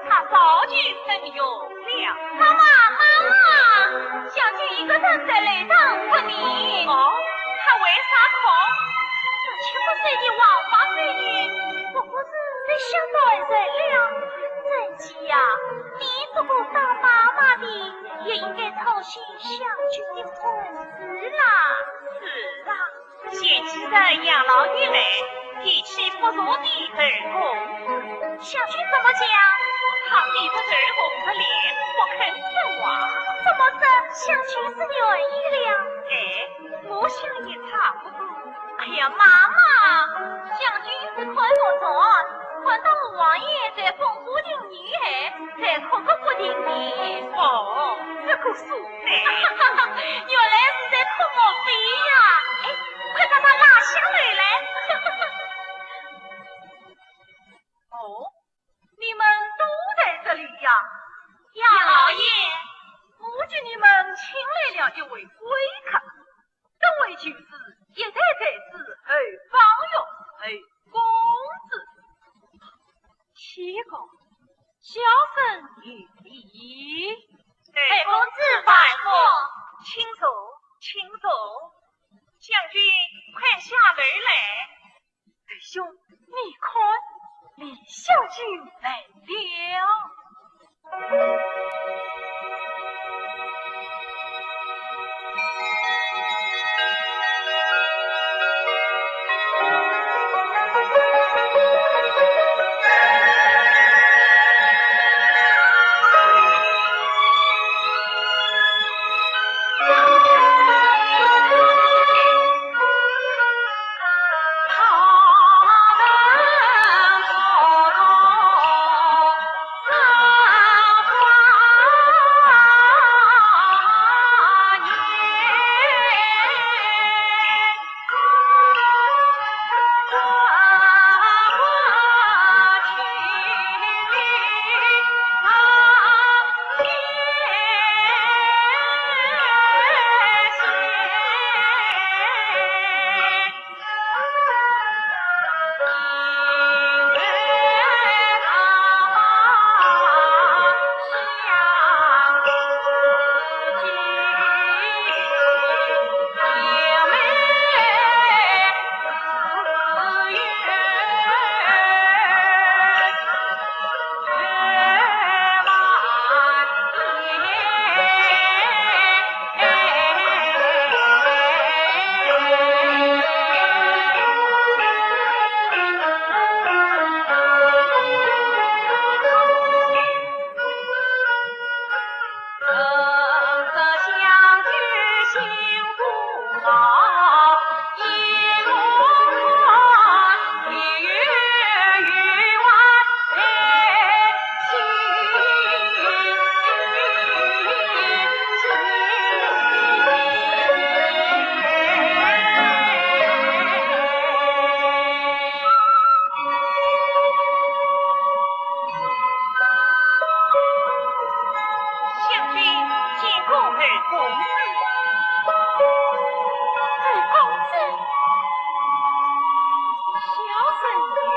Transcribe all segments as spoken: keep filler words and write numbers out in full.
他早就睡着了。妈妈，妈妈，香君一个人在楼上哭呢。哦，他为啥哭？这七八岁的王八孙女，不过是在想男人了。真是呀，你这个当妈妈的，也应该操心香君的婚事啦。是啊， 前几日杨老爷来，提起不错的二公子。香君怎么讲？他对着二公子脸不肯说话。怎么说？香君是愿意了？哎，我想也差不多。哎呀，妈妈，香君是看不中，看到我王爷在风花亭女海，才哭个不停的。哦，这个书呆。原来是在哭墓碑呀！哎，快把他拉下楼来。哦，你们都在这里呀？杨老爷，我给你们请来了一位贵客，这位就是一代才子后方卿后公子。 岂可，小生有礼。二公子万福。请坐，请坐。香君，快下楼来。二兄，你看，李香君来了。香君见过二公子。二公子，小生有礼。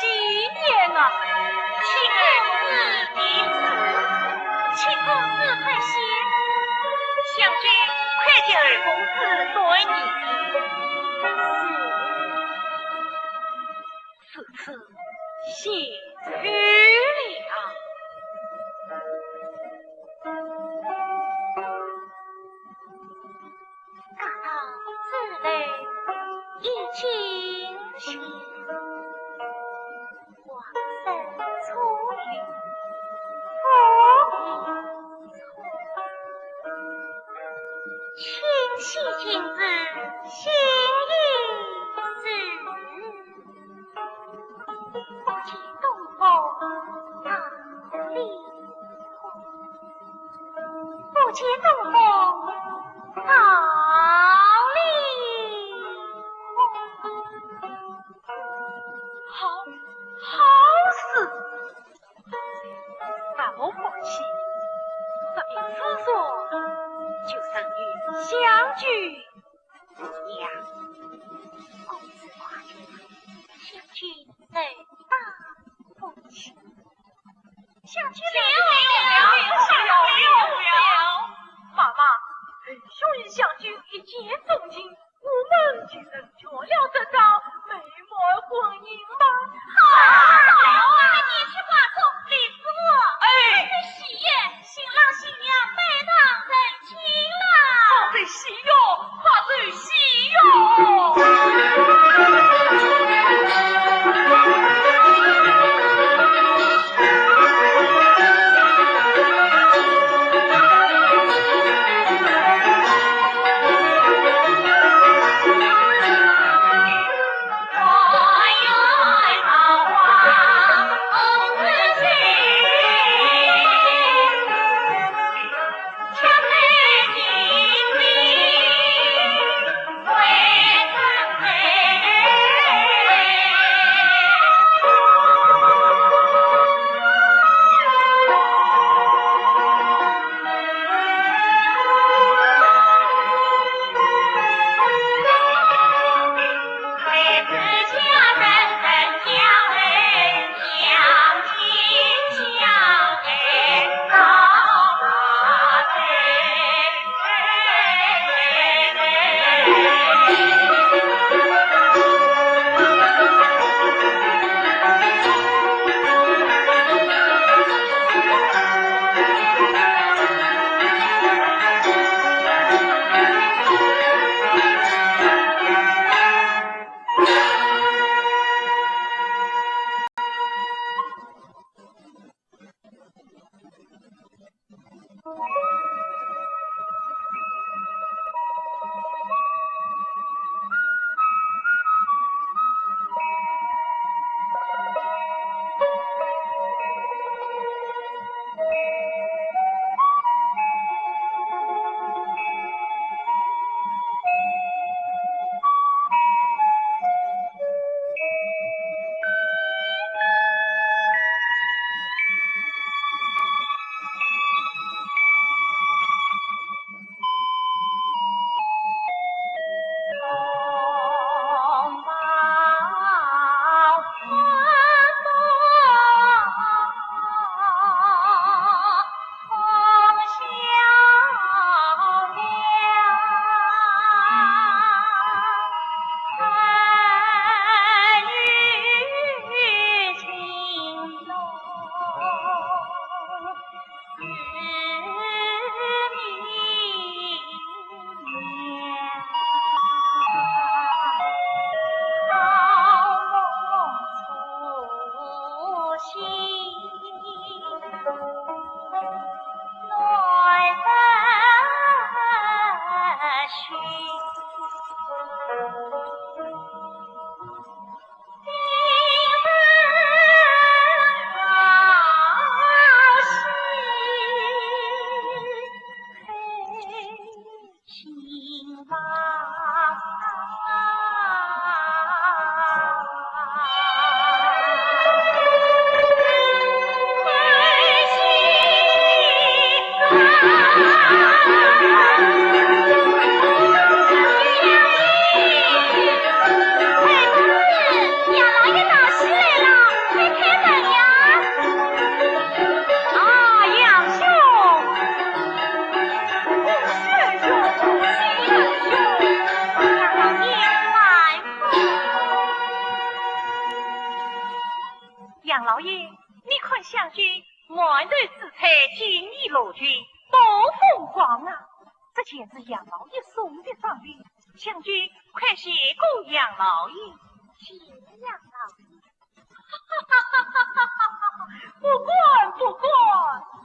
年啊，请公子别辞，请公子快些。香君，快替二公子断言。是。 如此谢罪了。大道之内，一径行，往生处遇，不亦乐乎。清溪今日，心已死。 不见东风桃李花，不见东风桃李花。好，好事！那么放心，这篇诗书就送与香君 娘。公子快去，香君在打呼噜。香君来了，来了，来了。妈妈，兄与香君一见钟情，我们就成全了这桩美满婚姻吧。好，好，我们一起挂钟，李子木。哎。这喜宴 新郎新娘拜堂成亲了。快走喜哟，快走喜哟！杨老爷，你看香君满头紫彩，锦衣罗裙，多风光啊！这全是杨老爷送的妆奁，香君快谢过杨老爷。谢杨老爷。不敢，不敢。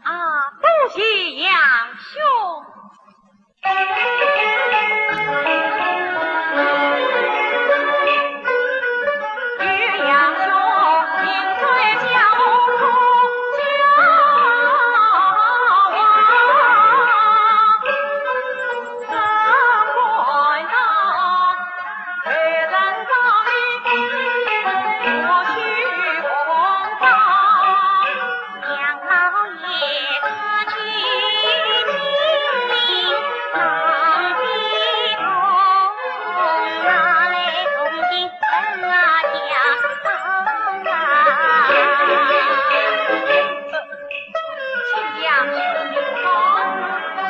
啊，多谢杨兄。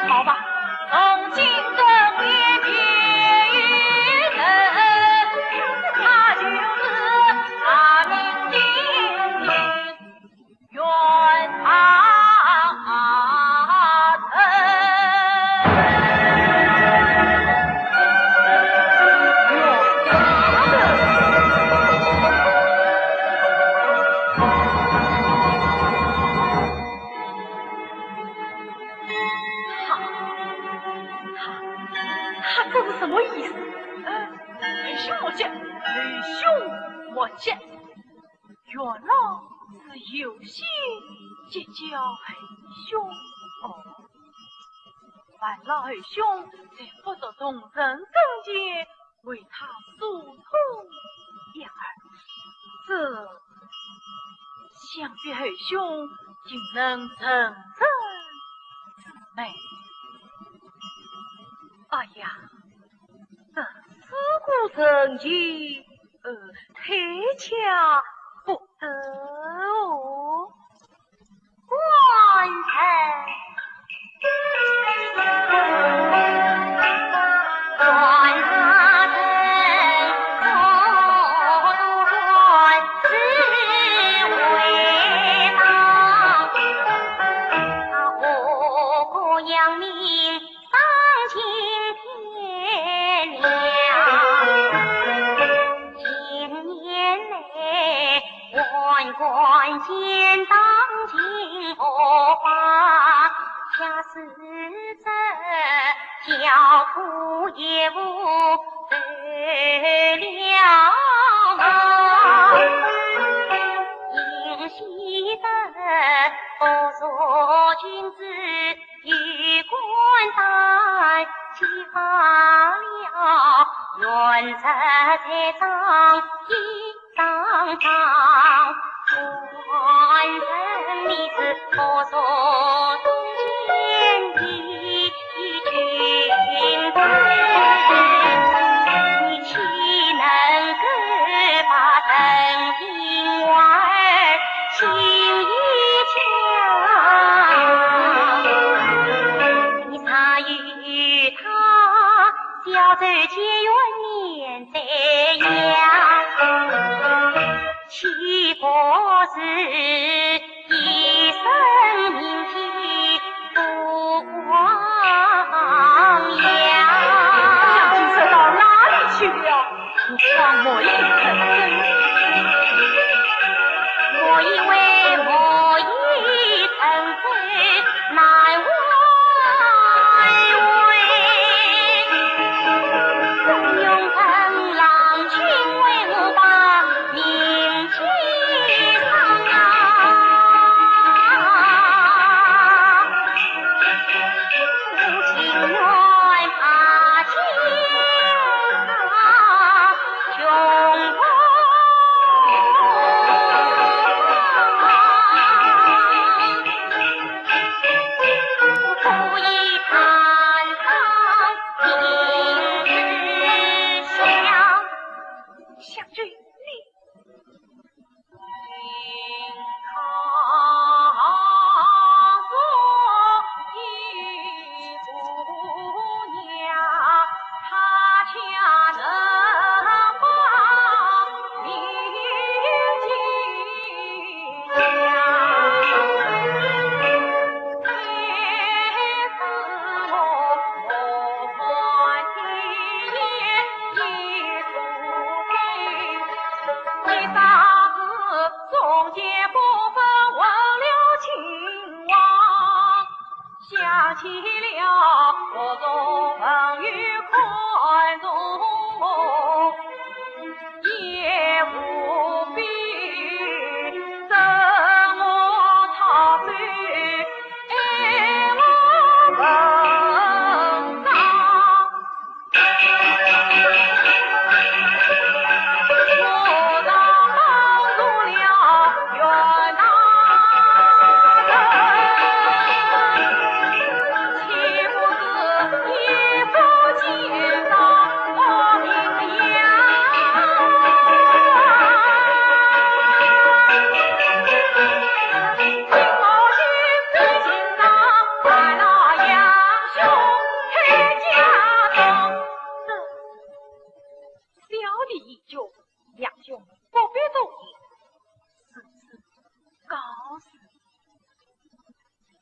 好吧，从今更别别人，他就是大名鼎鼎袁大人。他，他，他这是什么意思？呃，侯兄莫急，侯兄莫急。原来是有心结交侯兄。哦，还望侯兄在不得同人跟前 为他疏通一二。这，想必侯兄定能成人之美。哎呀，这事过境迁，呃，忒巧不得哦。 官人。见不分问了情况，想起了我做朋友看中我，也无比憎我他非爱我文章。 小弟已决，杨兄不必多言，如此告辞。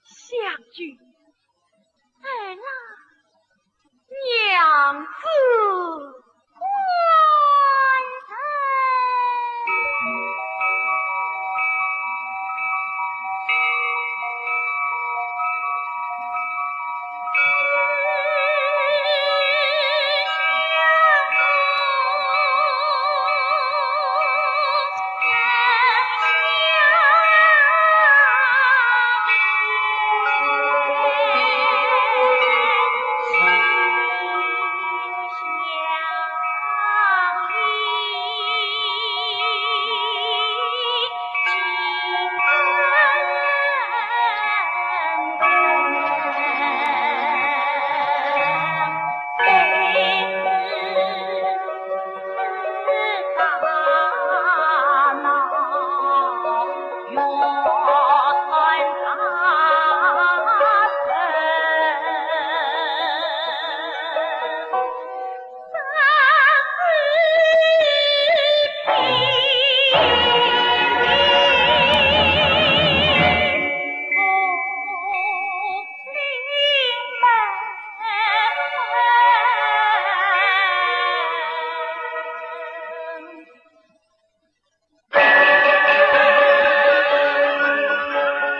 香君，哎呀，娘子。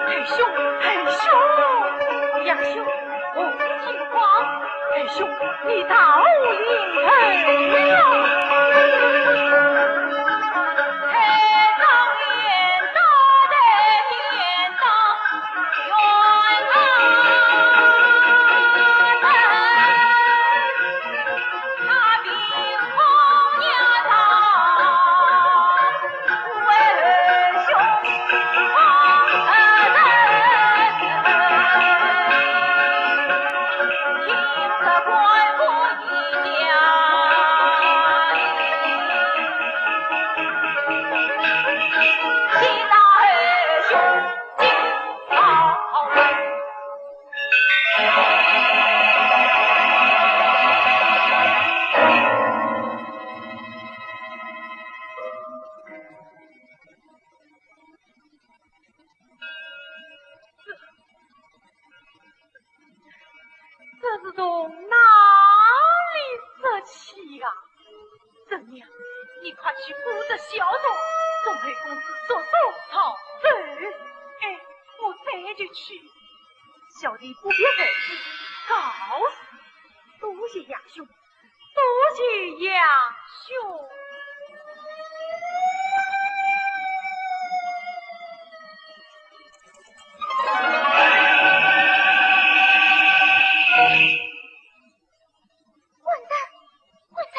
二兄，二兄，杨兄，何必惊慌？二兄，你到里来呀。这是从哪里说起呀？贞娘，你快去扶着小童，送回公子速速逃走。哎，我这就去。小弟不必客气，告辞。多谢杨兄。 多谢杨兄。混蛋，混蛋，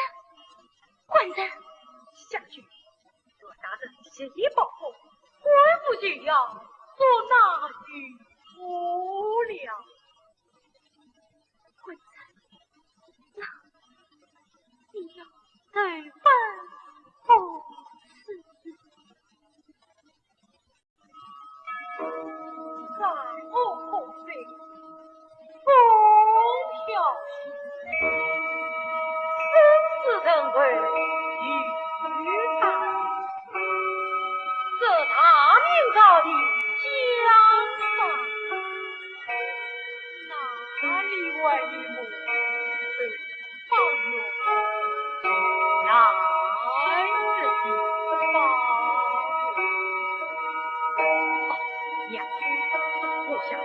混蛋！香君，若大人执意报复，官府就要捉拿于我了。 混账！那你要投奔何处？山河空飞，风飘雪，生死存亡，与谁谈？ 这大明朝的江山，哪里还有我这方圆男人的芳华？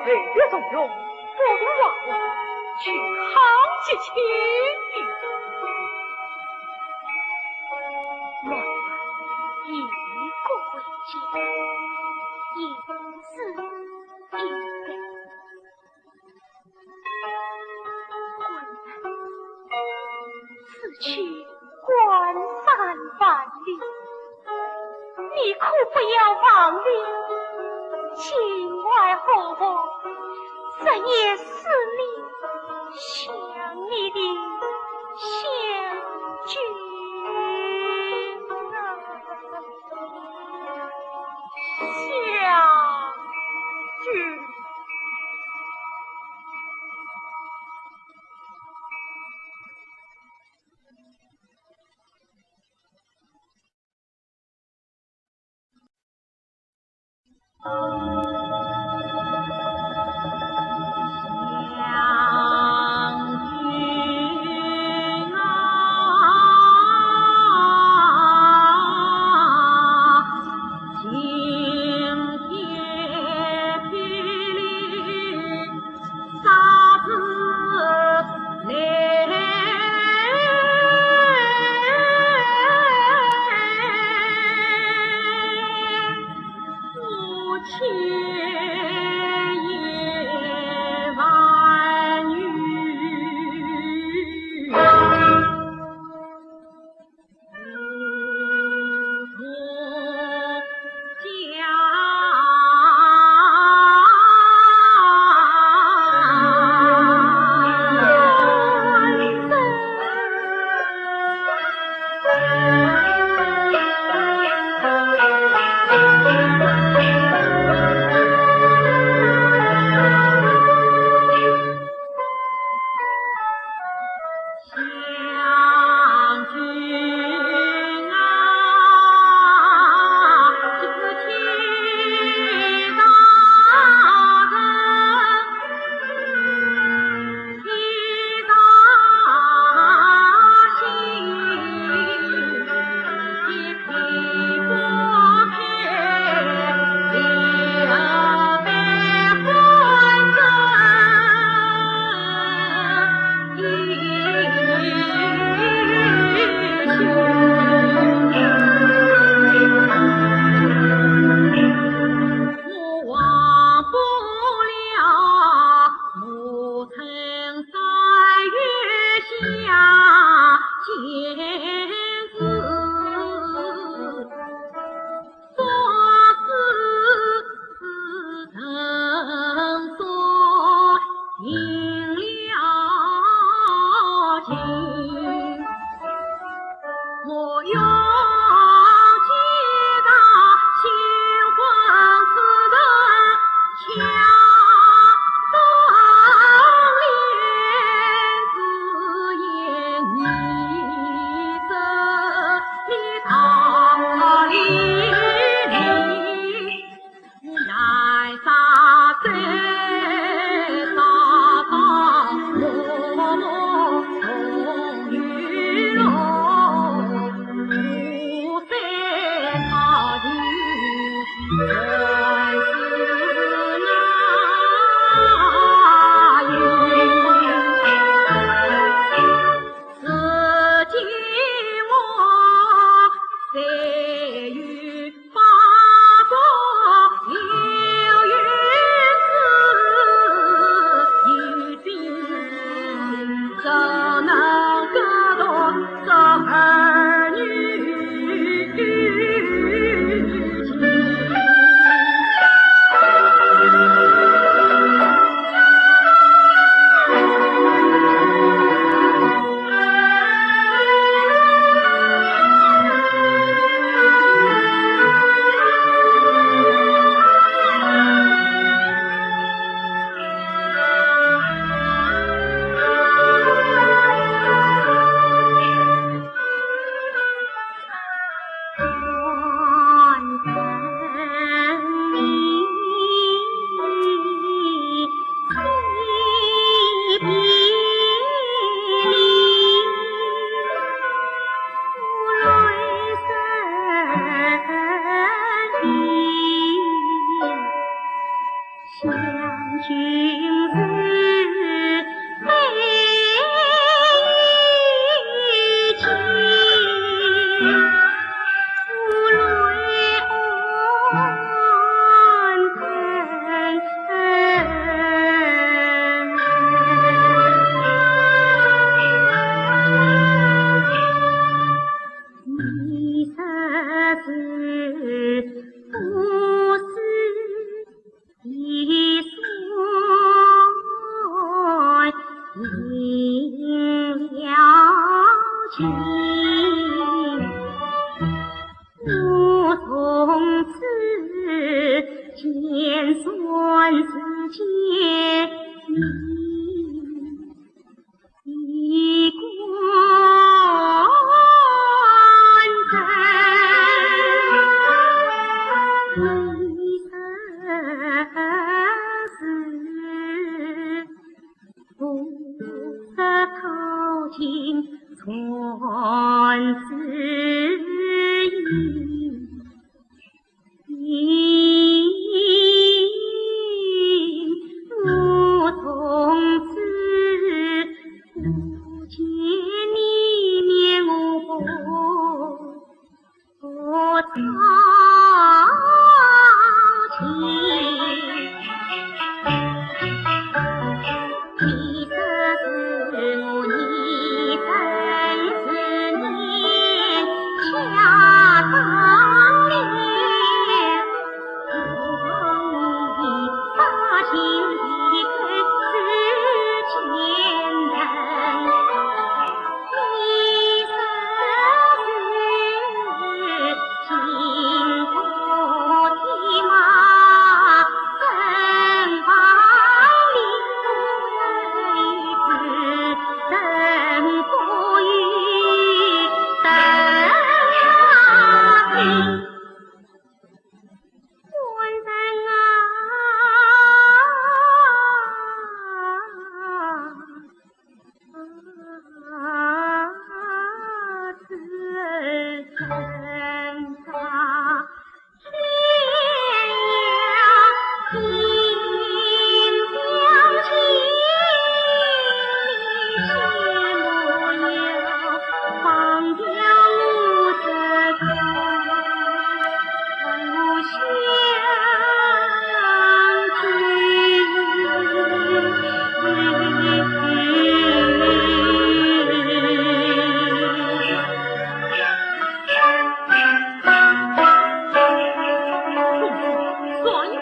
别重用，不如忘我，去好结亲。我已过回家，一字一笔。 官人，此去关山万里，你可不要忘了，京外河外，日夜思念想你的香君啊，香君。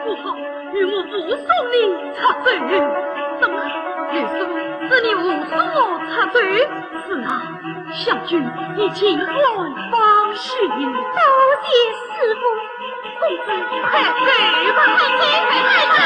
不好，与我武松你插手。怎么？又说是你武松我插手？是啊，小军，你尽管放心。多谢师父。公子，快走吧。快走，快走呀！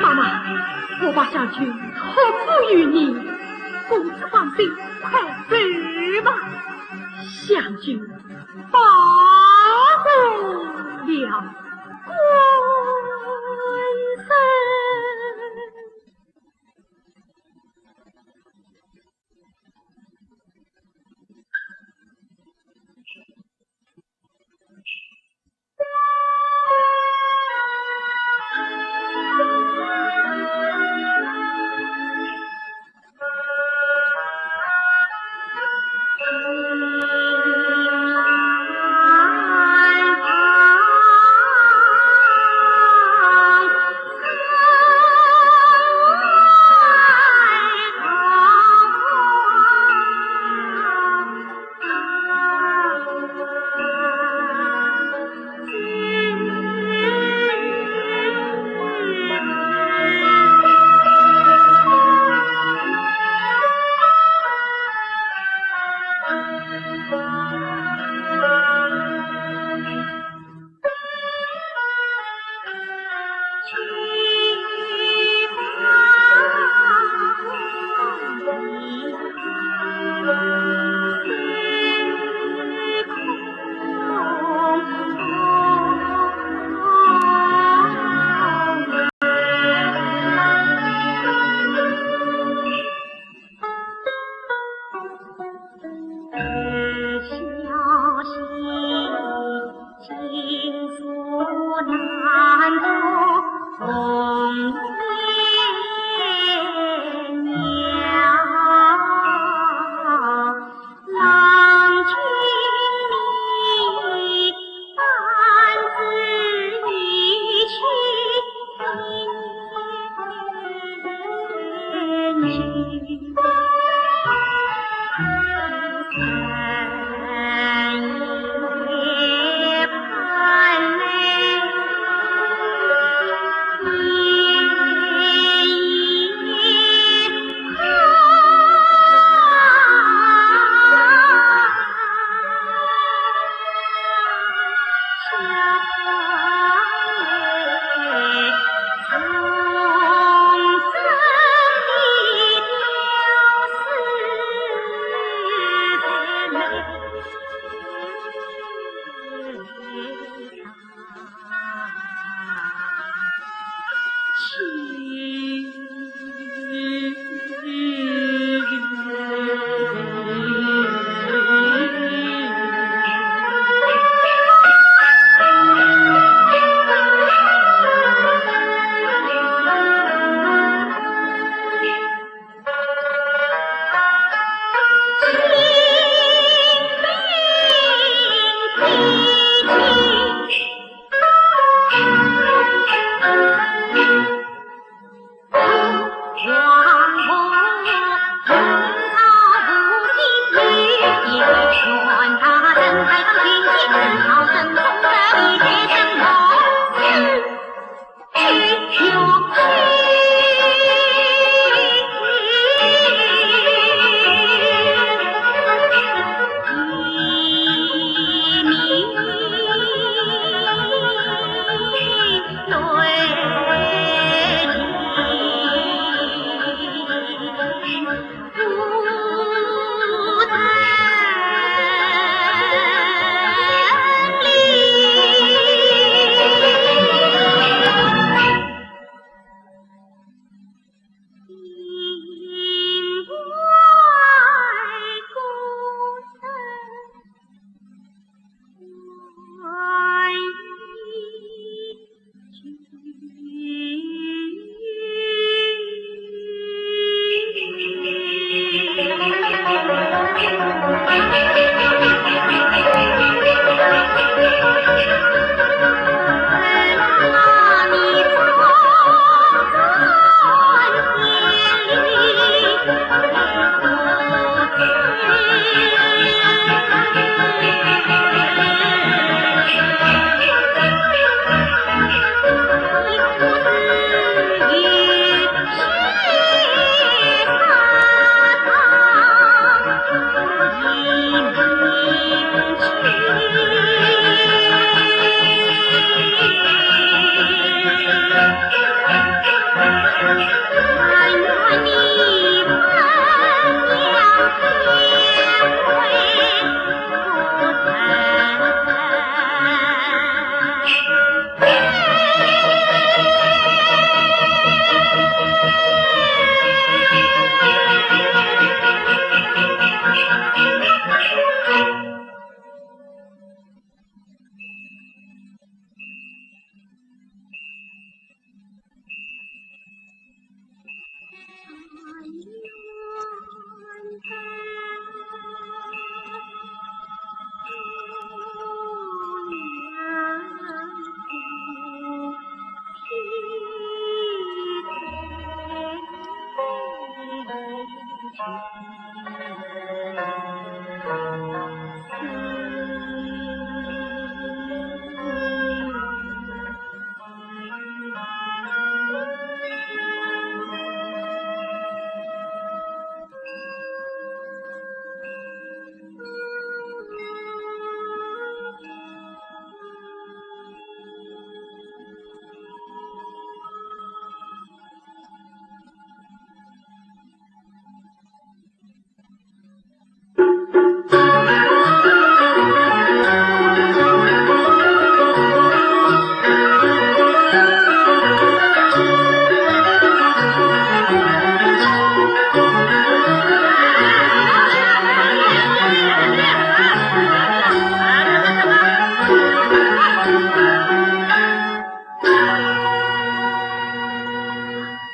妈妈，我把香君托付于你，公子放心，快走吧。香君保护了官人。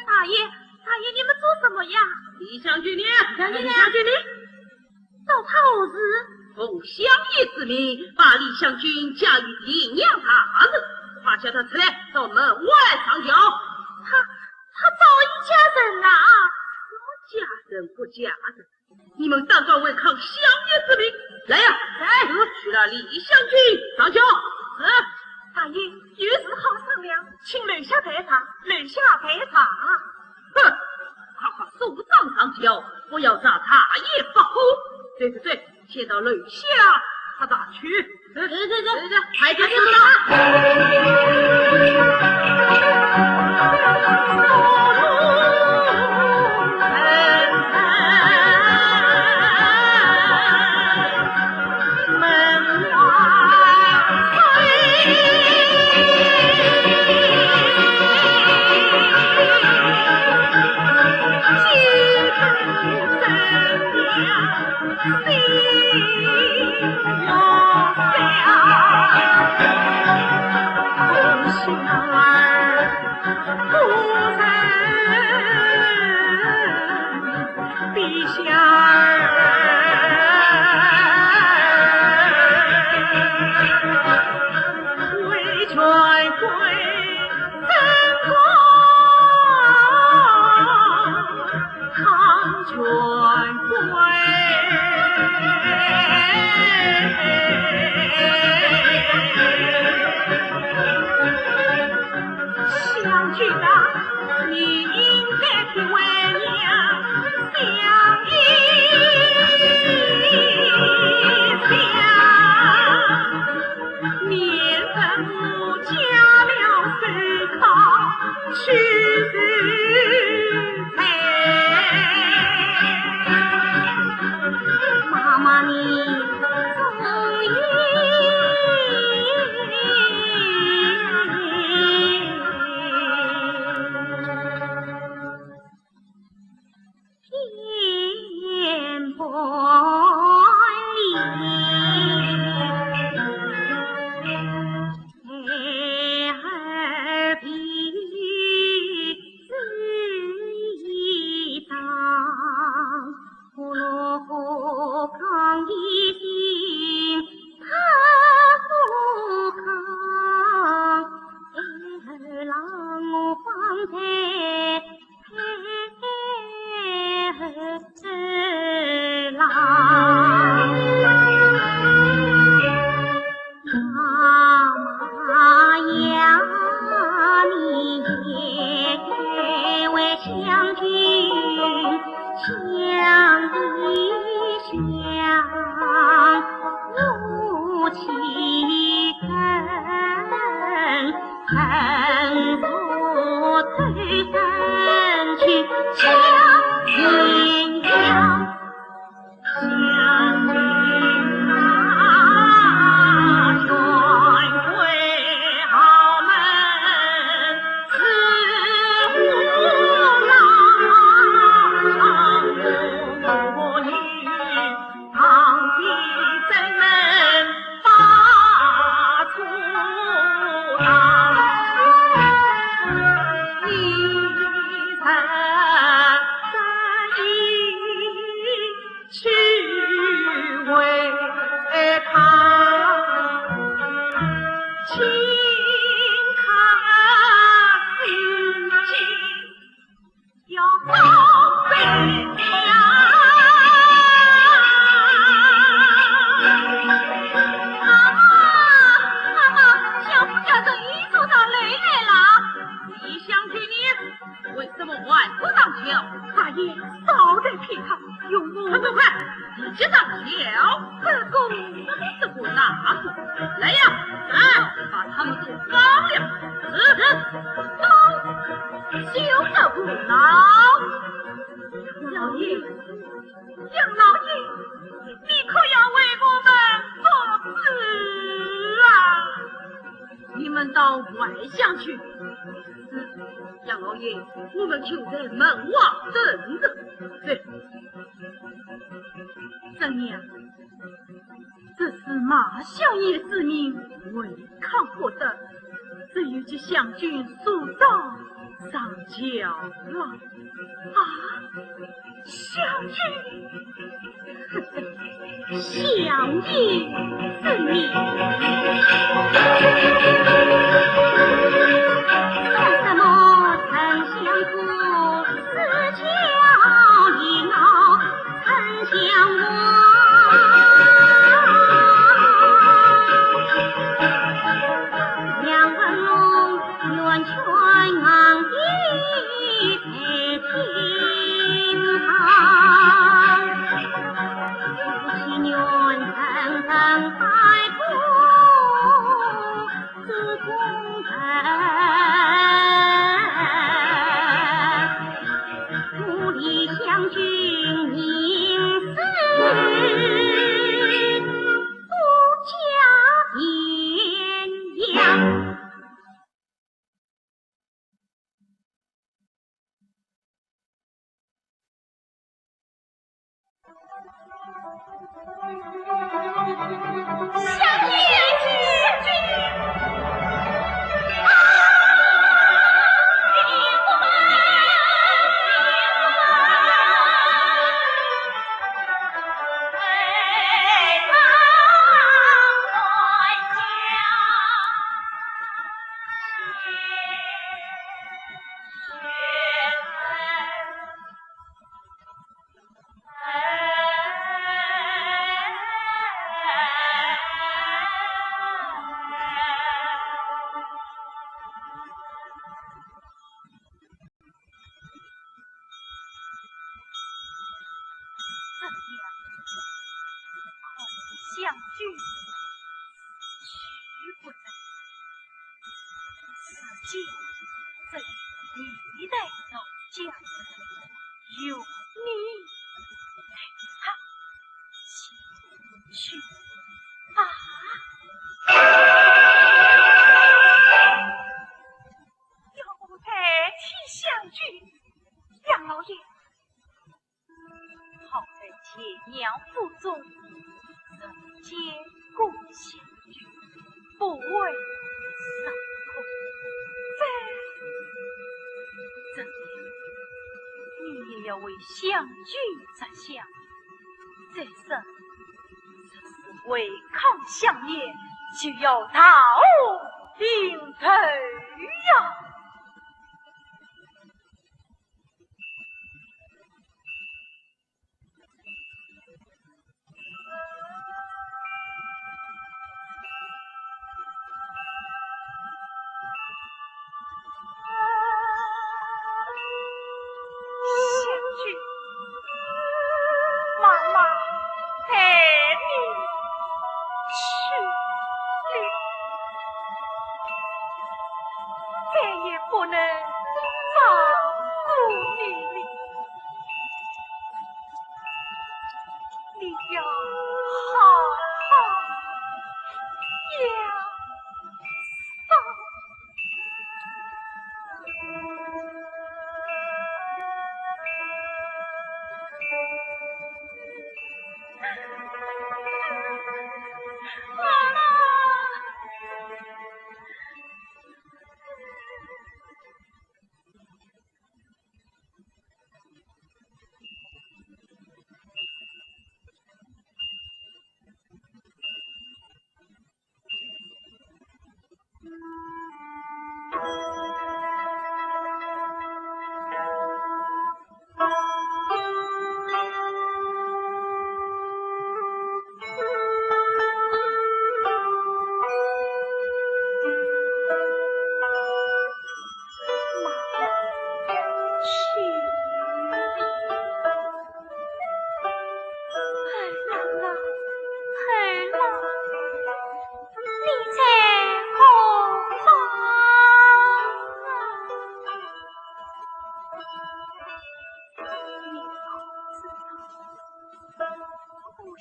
大爷，大爷，你们做什么呀？李香君呢？香君呢？李香君呢？找她何事？奉相爷之命，把李香君嫁与田阳大人，快叫她出来，到门外上轿。她，她早已嫁人了。什么嫁人不嫁人？ 你们胆敢违抗相爷之命，来呀！来，取了李香君上轿。是。大爷，有事好商量，请楼下拜堂，楼下拜堂。哼，快快速上轿，不要惹大爷发火。走走走，先到楼下喝茶去。 走走走走，快点去吧。香君啊，你应该替为娘想一想。 免得我加了手铐去受罪。妈妈你注意。 天半里，孩儿比之一张，我落河坑里心怕不康，孩儿让我放在大爷，稍待片刻，容我……快快快，立即上轿！快走！什么这个那个？来呀，来，把他们都放了！是，是，走！休得胡闹！老爷，杨老爷，你可要为我们做主啊！你们到外厢去。是，杨老爷，我们就在门外等着。是。 怎样？这司马相爷之命，违抗不得，只有给相君速早上轿了。啊，相君，相爷之命。 这样，看相君死去不得。如今只有你代劳驾，由你代他前去吧。 要我代替相君，杨老爷。好在前娘腹中，人间顾惜君，不为伤痛。这，这样，你也要为相君着想。再说，若是违抗相爷，就要大祸临头呀！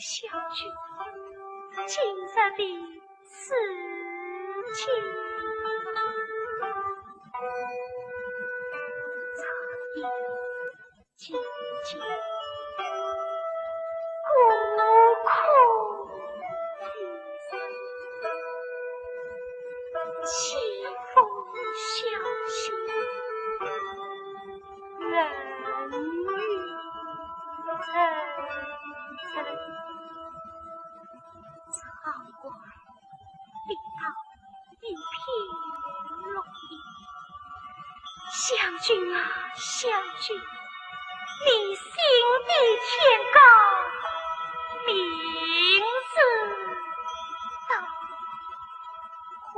小姐，今日的事情，常言 姐姐，孤苦伶仃，岂风小心，人与人争。唱官 听到一片落叶。香君啊，香君，你心比天高，命似桃花。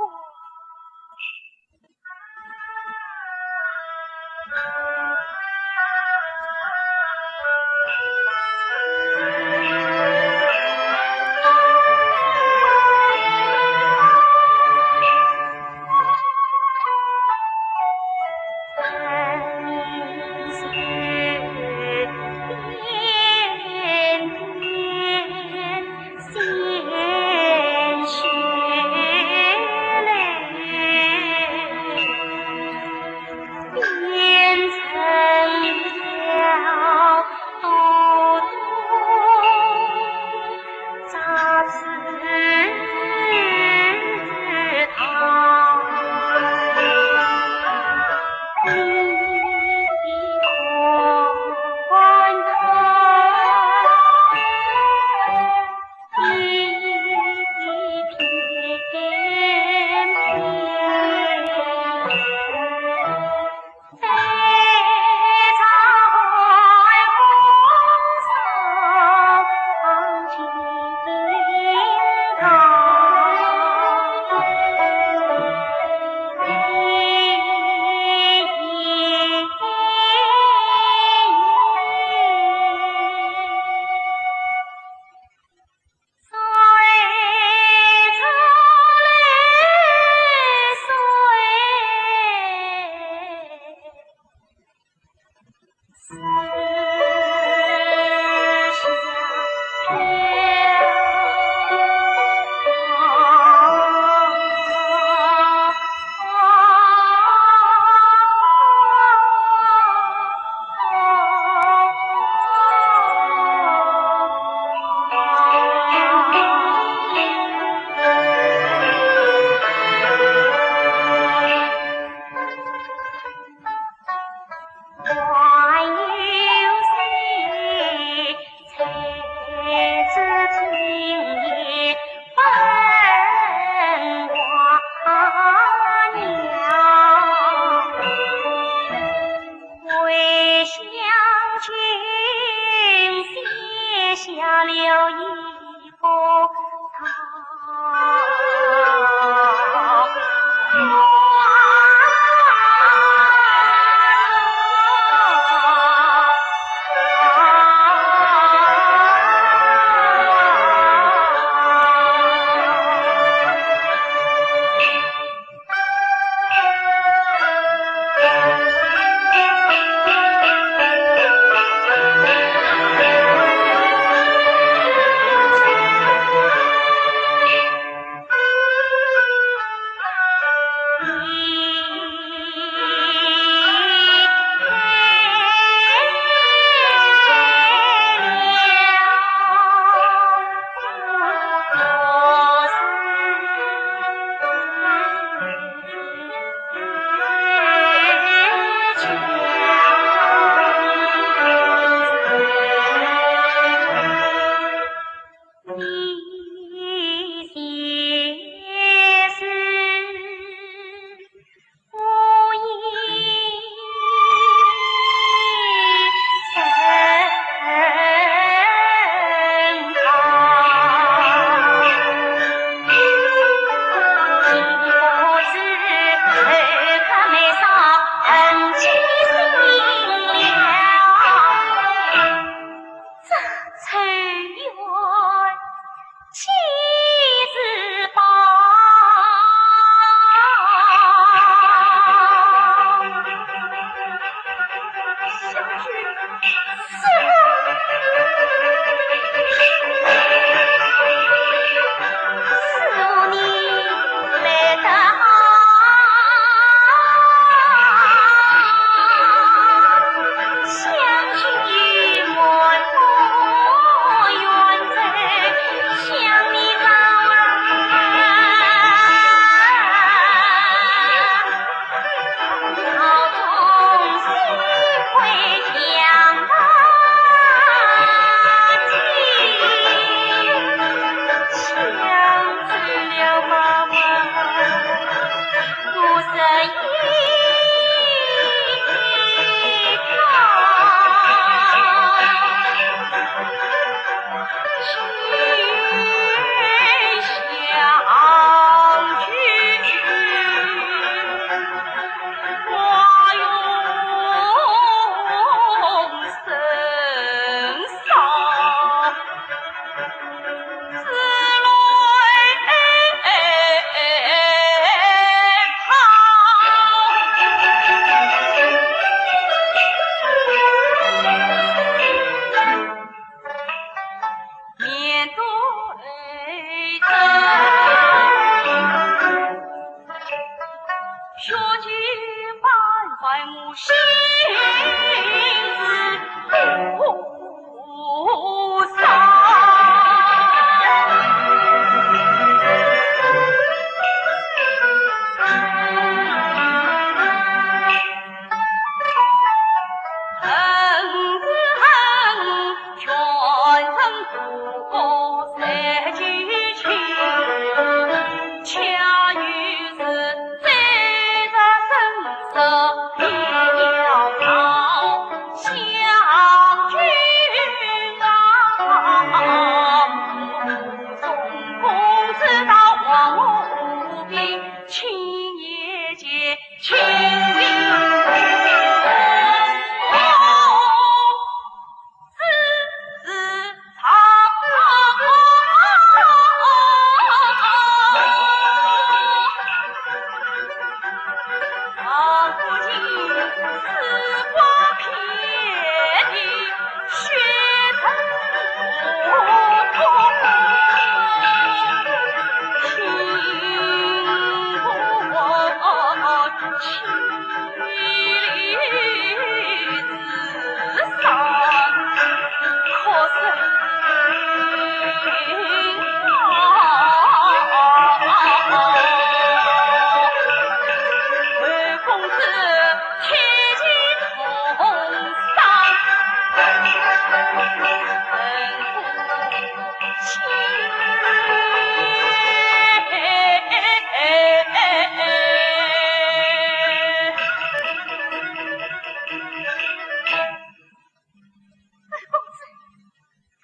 二公子，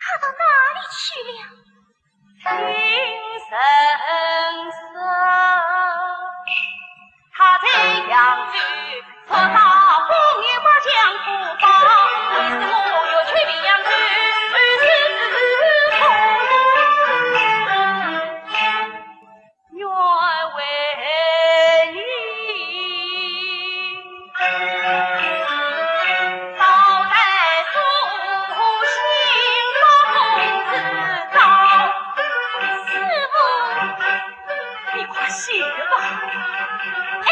他到哪里去了？你快些吧。哎。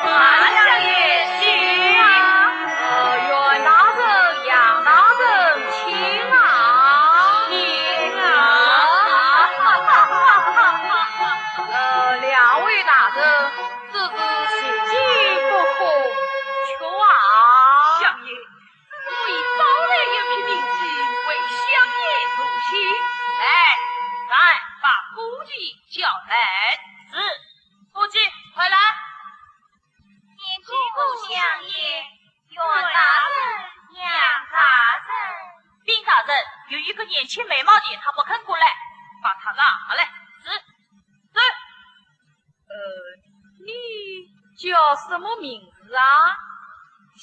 啊，相爷，请啊。呃，袁大人、杨大人，请啊。请啊。呃，两位大人，这是席间不可缺啊。相爷， 我已找来一批名妓为相爷助兴。来，咱把歌妓叫来。是，歌妓，快来。见过相爷，袁大人、杨大人。禀大人，有一个年轻美貌的，她不肯过来，把她拉来。是，是。呃，你叫什么名字啊？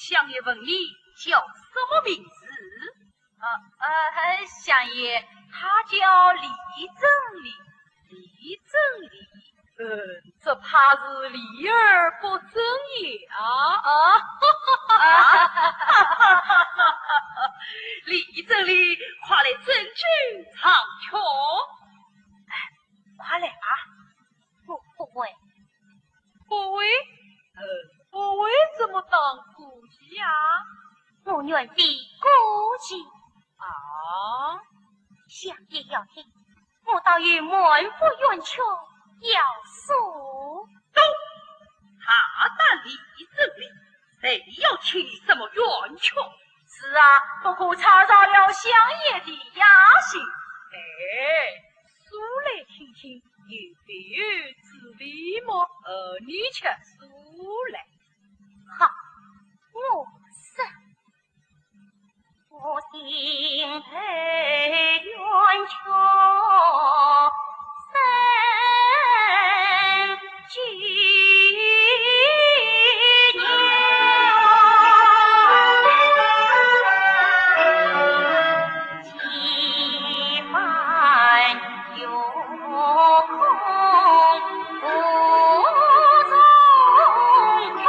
相爷问你叫什么名字？啊，呃，相爷，他叫李正礼。李正礼？嗯，只怕是礼而不正也啊！啊，李正礼，快来正襟长裙。哎，快来啊！不，不会。不会？呃，不会怎么当姑爷啊？我愿非姑爷。啊？相爷要听，我倒有满腹冤屈要诉。嘟！大胆李正礼，谁要听你什么冤屈？是啊，不过吵扰了相爷的雅兴。哎，说来听听，有没有滋味么？呃，你且说来。好，我说，我心头冤屈深几年，几番 有空不中空，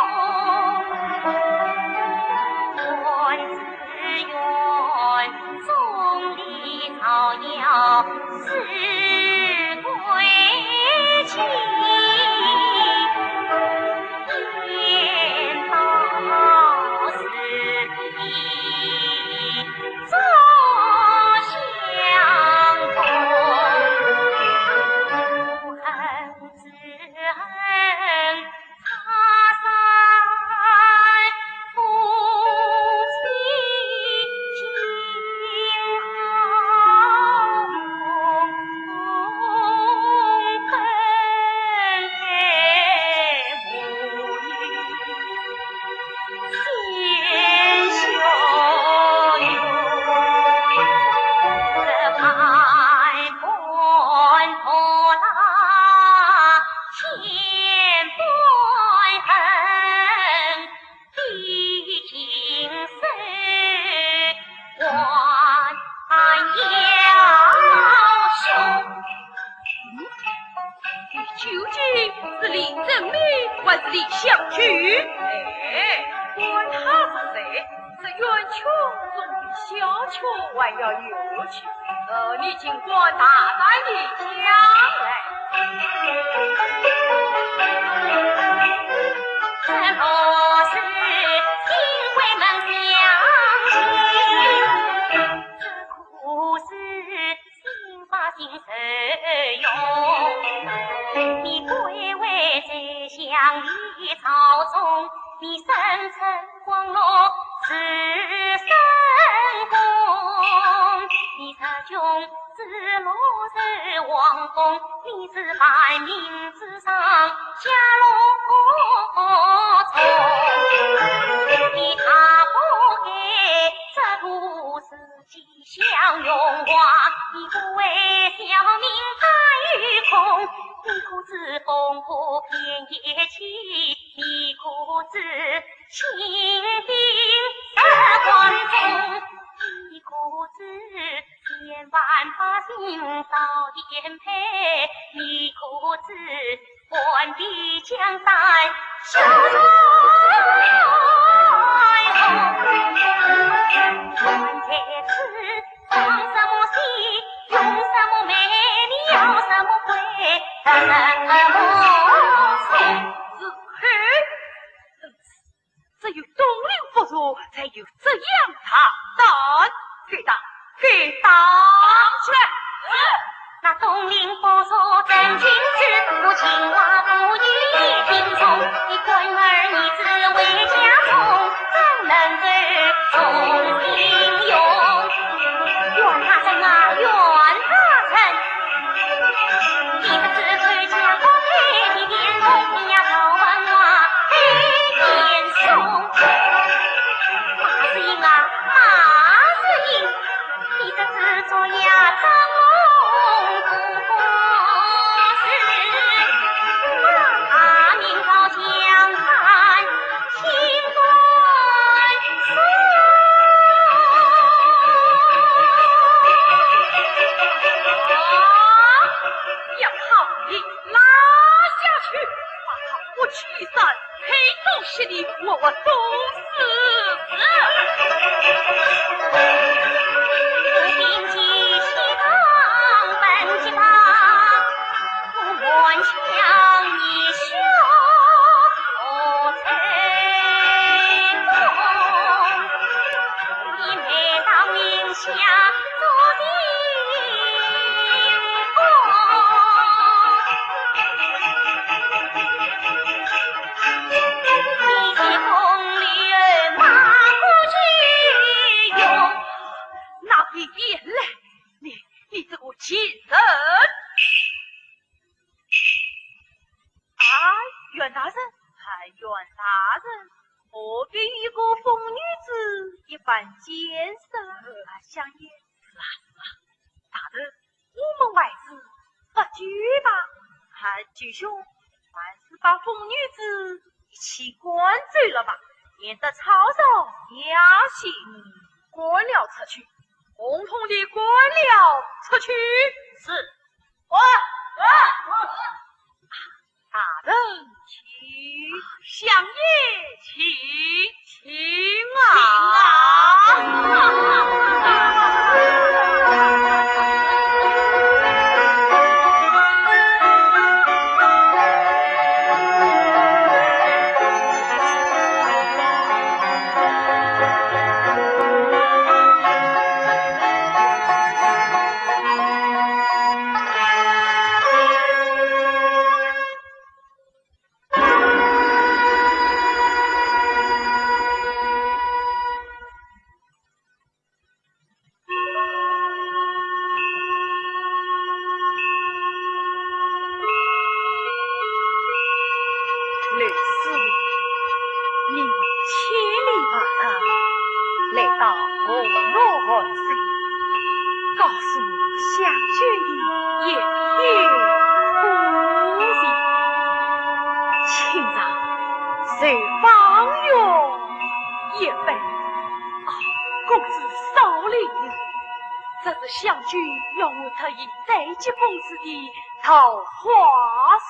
还只愿众里桃夭是归期。究竟是李正礼还是李香君？哎，管他是谁，这冤屈总比小屈还要有趣。呃，你尽管大胆地讲来。只有东林不错，才有这样大胆。给打，给打起来！见笑。啊，相爷。是啊，是啊，大人，我们还是喝酒吧。啊，舅兄，还是把疯女子一起赶走了吧，免得吵扰娘亲。嗯，赶了出去，统统地赶了出去。是。 哇，哇，哇。大人，请。相爷，请，请啊。刘师爷，你千里万里来到河洛寒山，告诉我相救的爷爷夫人，请上寿芳院一拜。啊，公子少礼了，这是相救要我特意带给公子的桃花扇。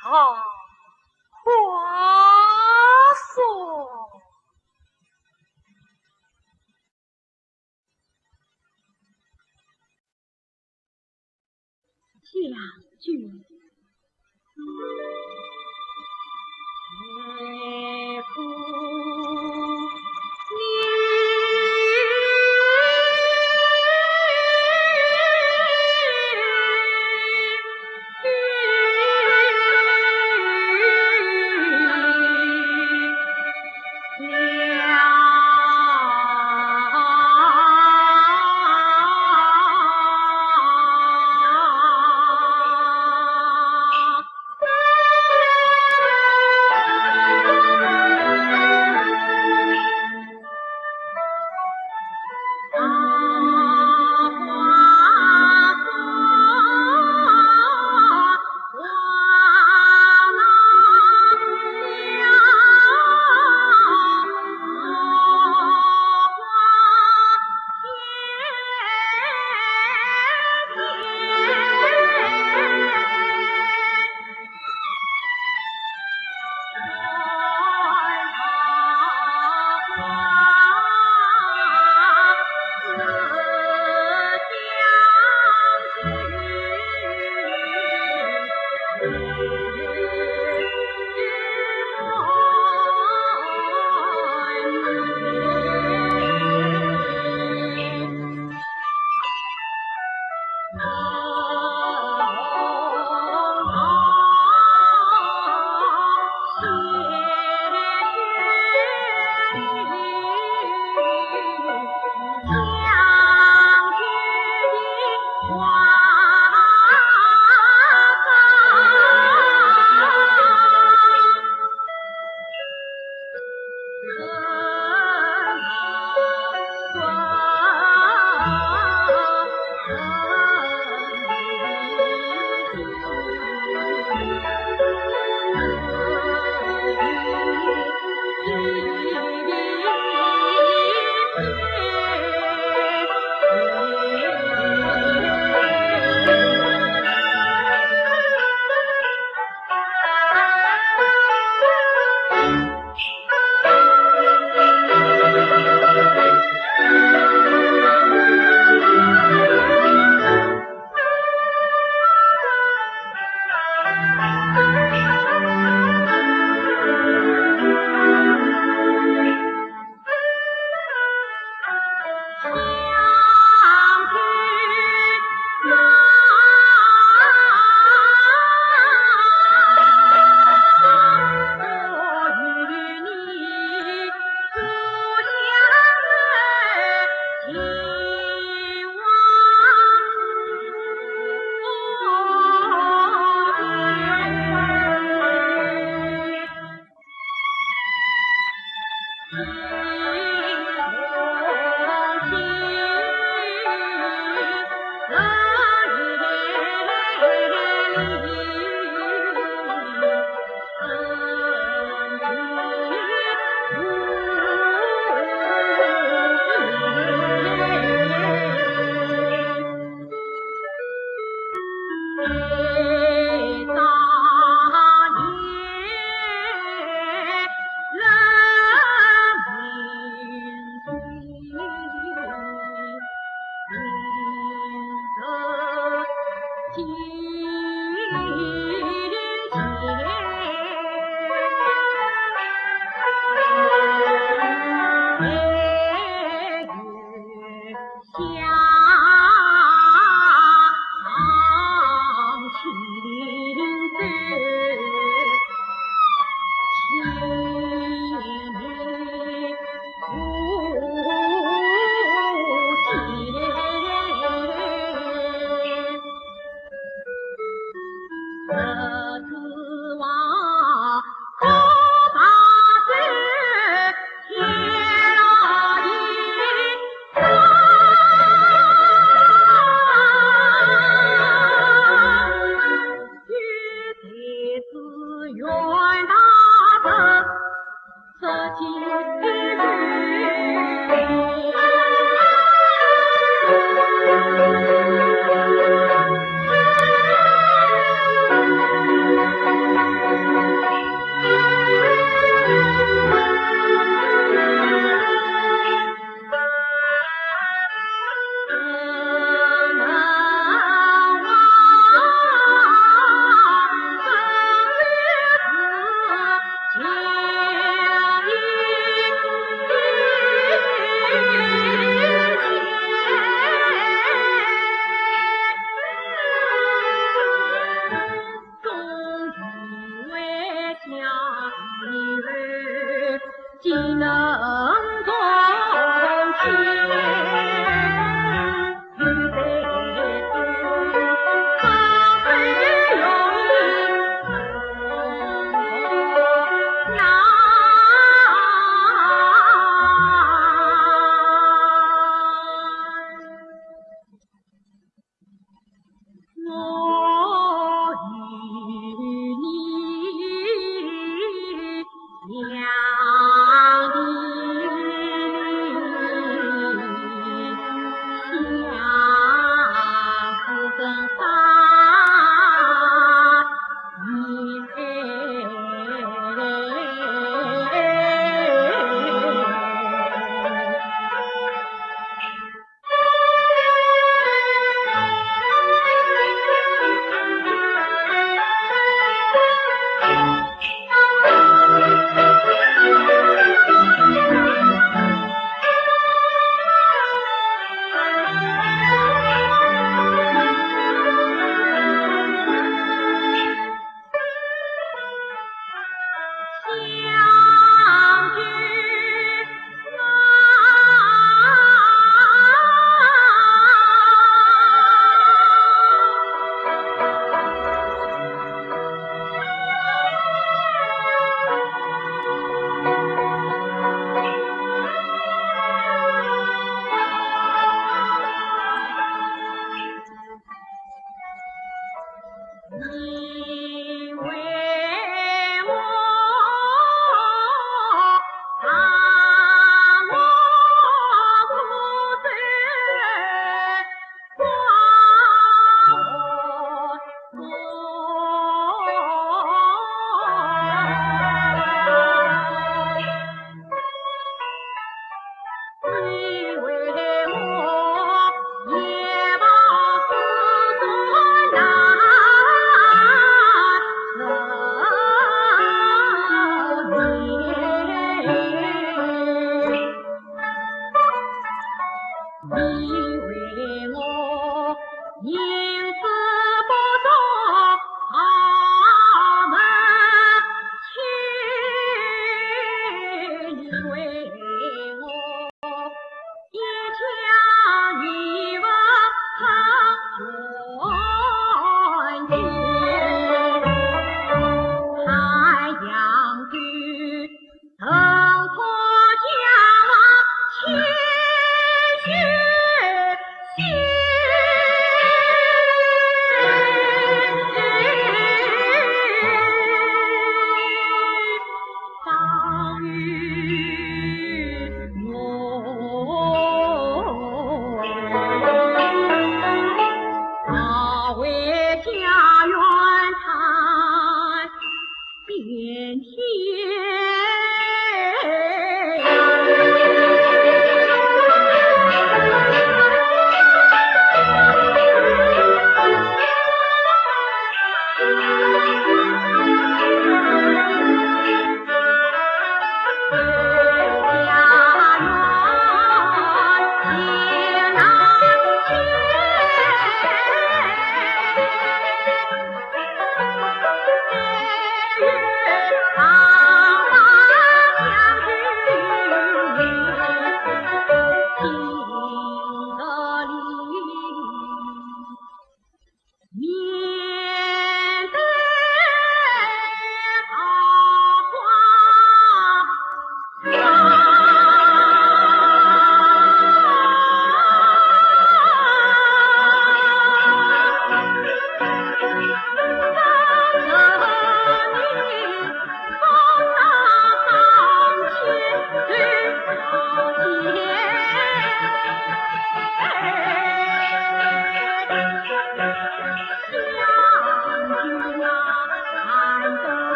桃花扇。将军。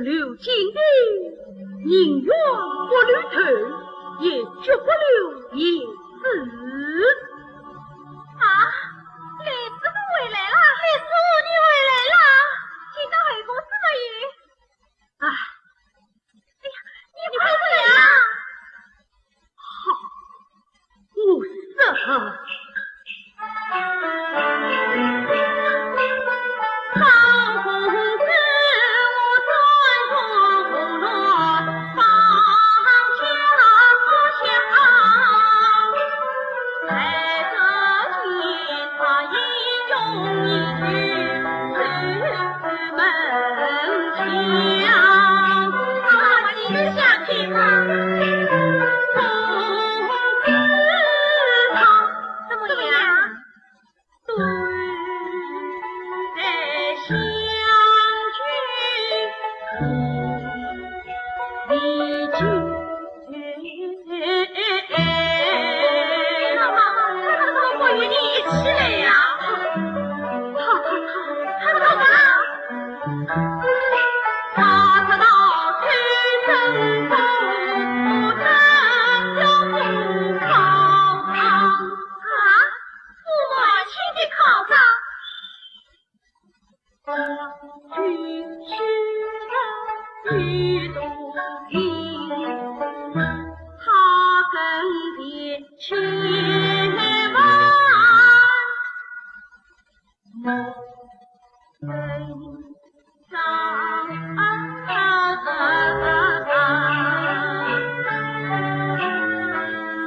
留金钿，宁愿不留头，也绝不留银子。啊，李师傅回来了！李师傅，你回来了！见到侯公子没有？啊，哎呀，你快回来啊！好， 我说。怎么样？妈妈，我不与你一起来呀。好，好，好，好，好吧。 啊，父母亲的考场。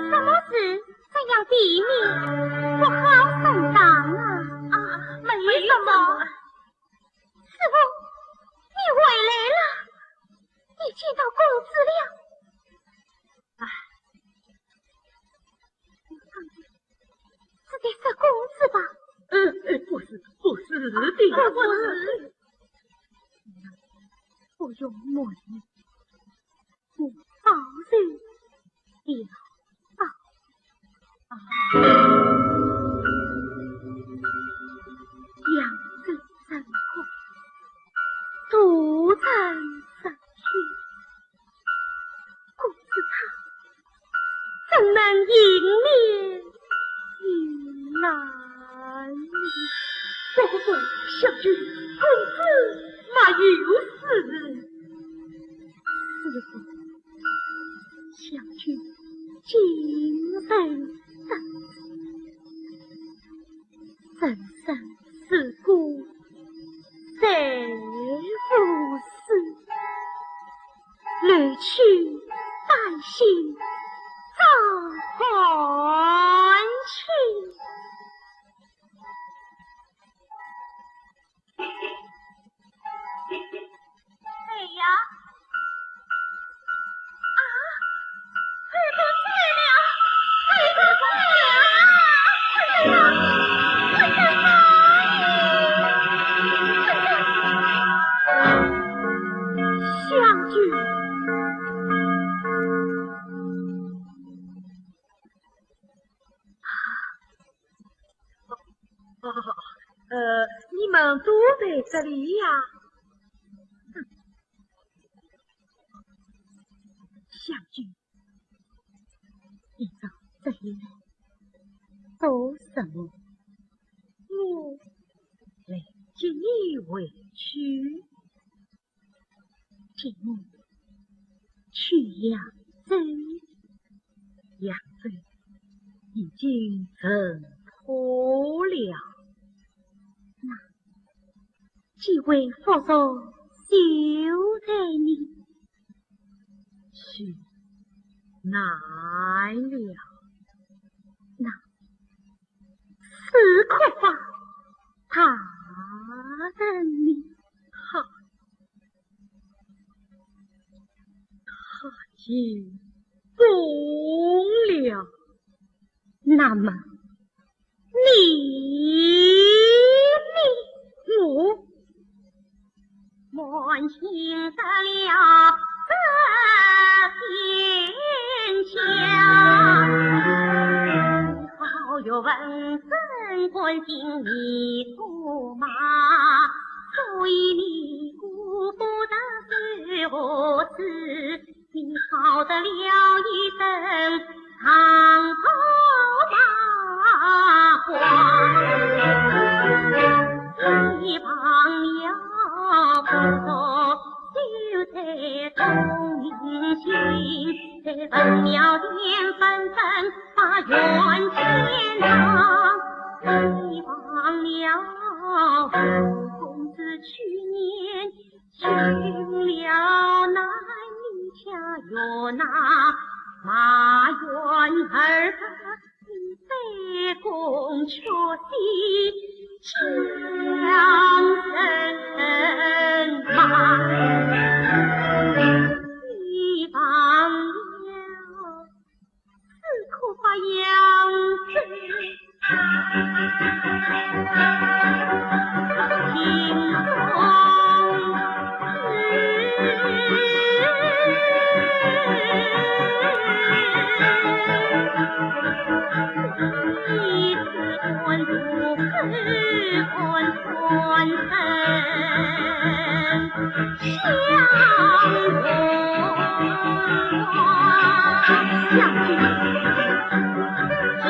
什么事？这样的面，不好生当啊。啊，没什么。师傅，你回来了，你见到公子了。 哎，我刚才是在说公子吧？呃，呃，不是，不是的。啊，不是。不用瞒你，我早就料到。啊。扬州城下，都城上下， 公子他怎能迎面而来呢？不，不，不，香君，公子没有死。师父，香君精神抖擞， 人生是苦，谁无死？留取丹心照汗青。谁呀？啊，快点来了，快点来了，快点来，快点来！香君。 啊，呃，你们都在这里呀？哼，香君，你到这里来做什么？我来接你回去。 请你去扬州。扬州已经城破了，那几位夫人就在你，去难了。那 此刻啊，他等你。好，他已疯了。那么，你呢？我 满心得了这天下，好有文生官进你驸马，所以你顾不得何事？你好得了一身长袍马褂，你忘了不说，就在东行，在文庙前纷纷把冤情浪。你忘了吴公子去年 娶了那李家院那马元二的，你卑躬屈膝讲什么？你忘了 四处发扬在庭中事。一时端坐口观断身。 相公，哎，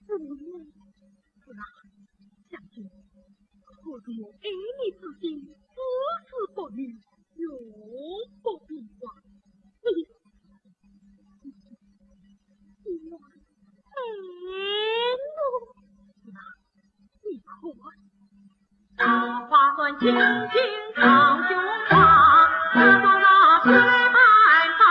怎么了？不然，将军，可是我爱你之心，丝丝不语，永不变卦。你，你，你，哎，我，不然，你可 桃花扇尽尽长胸花，枝头那雪白白。